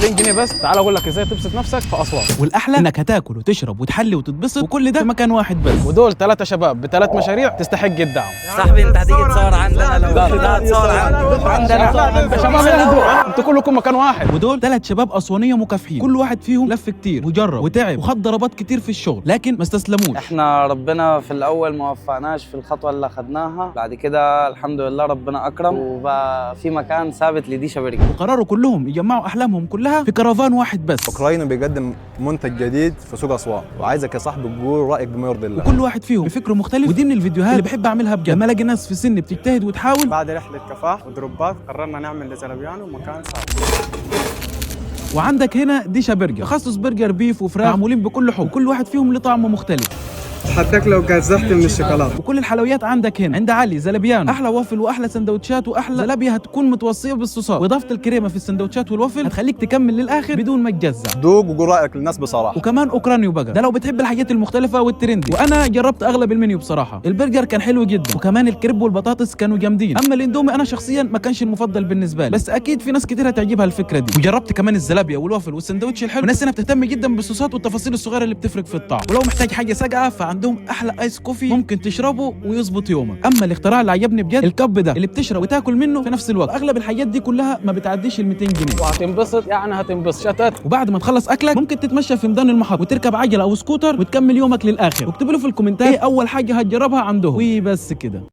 200 جنيه بس. تعال اقول لك ازاي تبسط نفسك في اسوان. والاحلى انك هتاكل وتشرب وتحلي وتتبسط، وكل ده في مكان واحد بس. ودول ثلاثة شباب بثلاث مشاريع تستحق الدعم. صاحبي، انت هتيجي تصور عندنا؟ لو لا تصور عندنا. يا شباب اهدوا، انتوا كلكم مكان واحد. ودول ثلاث شباب اسوانيه مكافحين، كل واحد فيهم لف كتير وجرب وتعب وخد ضربات كتير في الشغل، لكن ما استسلموش. احنا ربنا في الاول ما وفقناش في الخطوة اللي خدناها، بعد كده الحمد لله ربنا اكرم وبقى في مكان ثابت لديشا برجر. وقرروا كلهم يجمعوا احلامهم كلها في كرفان واحد بس. اوكرانيا بيقدم منتج جديد في سوق اسوان، وعايزك يا صاحبي تقول رايك بما يرضي الله. وكل واحد فيهم بفكره مختلف، ودي من الفيديوهات اللي بحب اعملها بجد لما الاقي ناس في سن بتجتهد وتحاول. بعد رحلة كفاح ودروبات قررنا نعمل لزلبيانو مكان ثابت. وعندك هنا ديشا برجر، تخصص برجر beef وفراخ معمولين بكل حب، وكل واحد فيهم له طعم مختلف. حتى لو قزحت من الشوكولاتة. وكل الحلويات عندك هنا عند علي زلبيانو، احلى وافل واحلى سندوتشات واحلى زلابيا هتكون متوصيه بالصوصات، واضافه الكريمة في السندوتشات والوافل هتخليك تكمل للاخر بدون ما تجزع. دوق وقول رايك للناس بصراحة. وكمان اوكرانيو بقى، ده لو بتحب الحاجات المختلفة وال trendy، وانا جربت اغلب المنيو بصراحة. البرجر كان حلو جدا، وكمان الكريب والبطاطس كانوا جامدين. اما الاندومي انا شخصيا ما كانش المفضل بالنسبة لي، بس اكيد في ناس كتير هتعجبها الفكرة دي. وجربت كمان الزلابيا والوافل والسندوتش الحلو، وناس هنا بتهتم جدا بالصوصات والتفاصيل الصغيرة اللي بتفرق في الطعم. ولو محتاج حاجة ساقعه فعندهم احلى ice coffee ممكن تشربه ويظبط يومك. اما الاختراع اللي عجبني بجد ال cup ده اللي بتشرب وتاكل منه في نفس الوقت. اغلب الحاجات دي كلها ما بتعديش ال 200 جنيه. وهتنبسط، يعني هتنبسط شتات. وبعد ما تخلص اكلك ممكن تتمشى في ميدان المحطة وتركب عجله او سكوتر وتكمل يومك للاخر. واكتب له في الكومنتات ايه اول حاجة هتجربها عندهم. وبس كده.